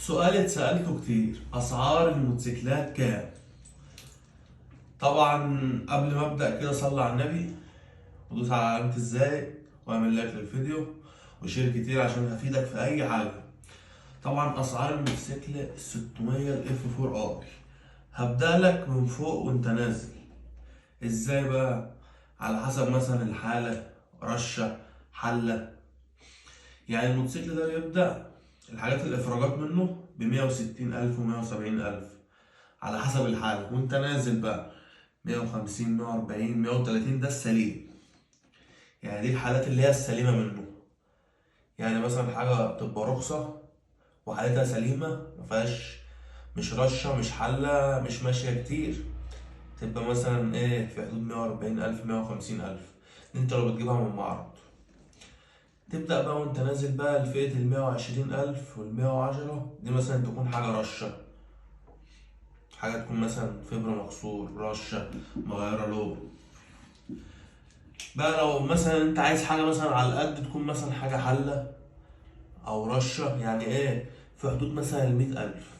سؤال اتسألته كتير، أسعار الموتوسيكلات كام؟ طبعا قبل ما أبدأ كده صلي على النبي ودوس على علامة ازاي واعمل like للفيديو و share كتير عشان هفيدك في أي حاجة. طبعا أسعار الموتوسيكل 600 ال F 4 i هبدأ لك من فوق وانت نازل. ازاي بقى؟ على حسب مثلا الحالة، رشة، حلة. يعني الموتوسيكل ده بيبدأ الحاجات الإفراجات منه ب160 ألف و170 ألف على حسب الحالة، وانت نازل بقى 150، 140، 130، ده السليم. يعني دي الحالات اللي هي السليمة منه. يعني مثلا حاجة تبقى رخصة وحالتها سليمة، مفيهاش مش رشة مش حلة مش ماشية كتير، تبقى مثلا ايه في حدود 140 ألف، 150 ألف. انت لو بتجيبها من معرض. تبدأ بقى وانت نازل بقى لفئة 120 ألف وال110، دي مثلا تكون حاجة رشة، حاجة تكون مثلا فبرة مكسور، رشة، مغيرة لون. بقى لو مثلا انت عايز حاجة مثلا على القد، تكون مثلا حاجة حلة أو رشة، يعني ايه في حدود مثلا 100 ألف،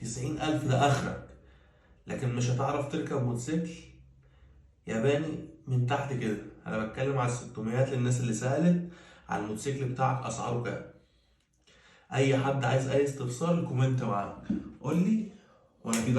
90 ألف ده آخرك. لكن مش هتعرف تركب موتوسيكل ياباني من تحت كده. أنا بتكلم على الستميات للناس اللي سألت على الموتوسيكل بتاعك أسعاره كام. أي حد عايز أي استفسار comment معاك قول لي وأنا كده.